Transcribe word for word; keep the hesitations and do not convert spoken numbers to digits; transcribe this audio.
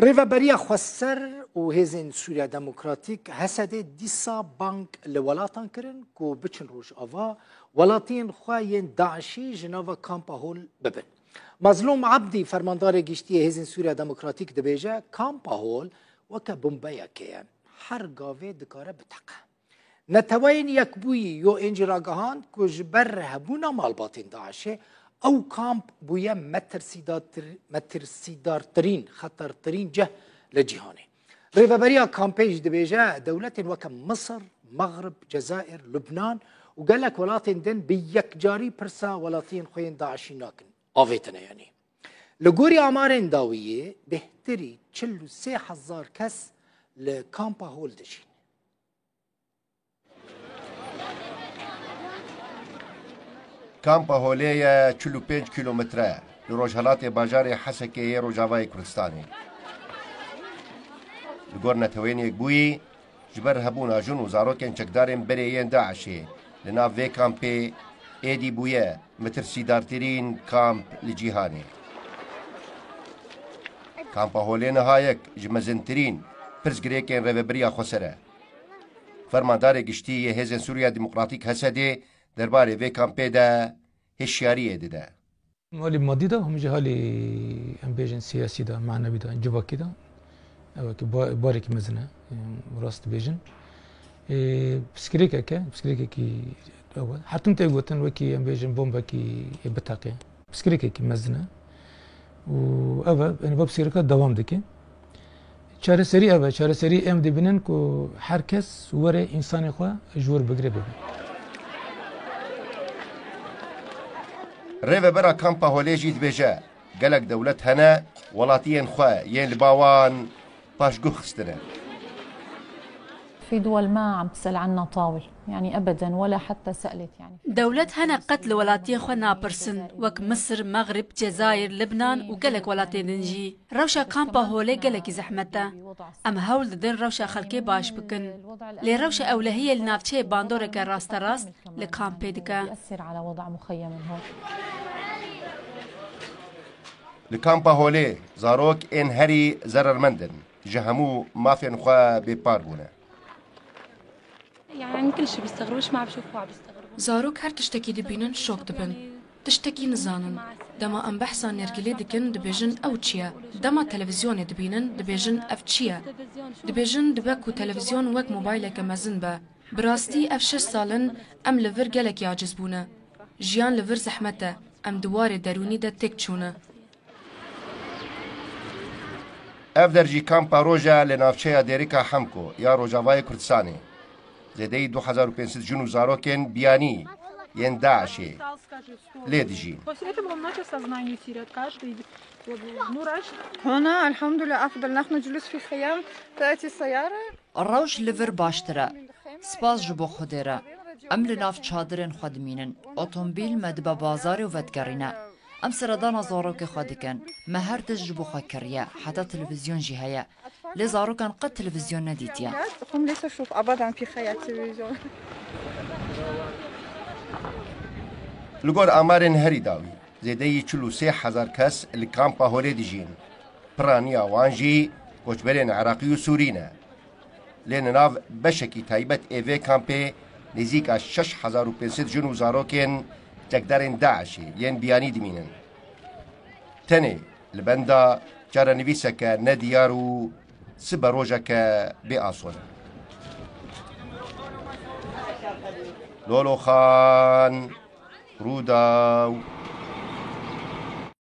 Rêveberiya Xweser û Hêzên Sûriya Demokratîk, H S D'ê, dîsa bang li welatan kirin ku biçin Rojava, welatiyên xwe yên DAIŞ'î ji nava kampa hol bibin. Mazlûm Abdî, fermandarê giştî yê Hêzên Sûriya Demokratîk, dibêje, kampa hol weke bombeyekê ye. Her gavê dikare biteqe. Neteweyên Yekbûyî yo ên jî ragihand ku ji ber hebûna malbatên DAIŞ'ê ew kamp bûye metirsîdartir-, metirsîdartirîn, xetertirîn cih li cîhanê. Rêveberiya kampê jî dibêje, dewletên weke Misir, Mexrib, Cezayir, Lubnan û gelek welatên din bi yekcarî pirsa welatiyên xwe yên DAIŞ'î nakin. Avêtine yanî. Li gorî amarên dawiyê bêhtirî çil û sê hezar kes li kampa hol dijîn. Kampa Holê ye çil û pênc kîlometre li rojhelatê bajarê Hesekê yê Rojavayê Kurdistanê. Li gor Neteweyên Yekbûyî, ji ber hebûna jin û zarokên çekdarên berê yên DAIŞ'ê li nav vê kampê êdî bûye mitirsîdartirîn kamp li cîhanê. Kampa Holê niha yek ji mezintirîn pirsgirêkên Rêveberiya Xweser e. Fermandarê giştî yê Hêzên Sûriya Demokratîk, H S D'ê, derbarê vê kampê de hişyariyê dide. Halê madî de, hûn jî halê, em bêjin, siyasî de, manewî de, civakî de, ew ki ba-, barekî mezin e, em rast dibêjin. Ê, pirsgirêkek e, pirsgirêkekî ew e. Her tim tê gotin, wekî, em bêjin, bombekî ê biteqe. Pirsgirêkekî mezin e. Û ev e, yani, va pirsgirêka dewam dike. Çareserî ev e, çareserî em dibînin ku her kes were însanê xwe ji wir bigire bibe. Rêvebera Kampa Holê jî dibêje, gelek dewlet hene, welatiyên xwe yên li ba wan paşguh xistine. في دول ما عم تسأل عنا طاول، يعني أبدًا، ولا حتى سألت، يعني. Dewlet hene qet li welatiyên xwe napirsin, wek Misir, Mexrib, Cezayir, Libnan û gelek welatên din jî. Rewşa Kampa Holê gelekî zehmet e. Em hewl didin rewşa xelkê baş bikin. Lê rewşa ewlehiyê li navçeyê bandoreke rasterast li kampê dike. يأثر على وضع مخيم هون. Li Kampa Holê zarok ên herî zerermend in. Ji hemû mafên xwe bêpar bûne. يعني كل شيء بيستغربوا، ايش ما عم بشوفوا عم بيستغربوا. Zarok her tiştekî dibînin şok dibin. Tiştekî nizanin. Dema em behsa nêrgîlê dikin, dibêjin, ew çi ye? Dema televîzyonê dibînin, dibêjin, ev çi ye? Dibêjin, dibe ku televîzyon wek mobayleke mezin be. Bi rastî ev şeş sal in em li vir gelekî aciz bûne. Jiyan li vir zehmet e. Em di warê derûnî de têk çûne. Ev der jî kampa roj e li navçeya Dêrika Hemko ya Rojavayê Kurdistanê. Zêdeyî du hezar û pênc sed jin û zarokên biyanî yên DAIŞ'ê lê dijîn. После этого он начал сознание терять. Каждый, вот, ну, раньше هنا الحمد لله أفضل. نحن جلوس في خيام، تأتي سيارة. Rewş li vir baştir e. Spas ji bo Xwedê re. Em li nav çadirên xwe dimînin. Otomobîl me dibe bazarê û vedigerîne. Em seredana zarokê xwe dikin. Me her tişt ji bo xwe kiriye. Heta televîzyon jî heye. Lê zarokan qet televîzyon nedîtiye. هم ليش أشوف أبدًا في خيام تلفزيون. Li gor amarên herî dawî, zêdeyî çil û sê hezar kes li kampa Holê dijîn. Piraniya wan jî koçberên Iraqî û Sûrî ne. Lê li nav beşekî taybet ê vê kampê nêzîka şeş hezar û pênc sed jin û zarokên çekdarên DAIŞ'ê yên biyanî dimînin. Tenê li benda çarenivîseke nediyar û siberojeke bê asol. Lolo Xan, Rûdaw.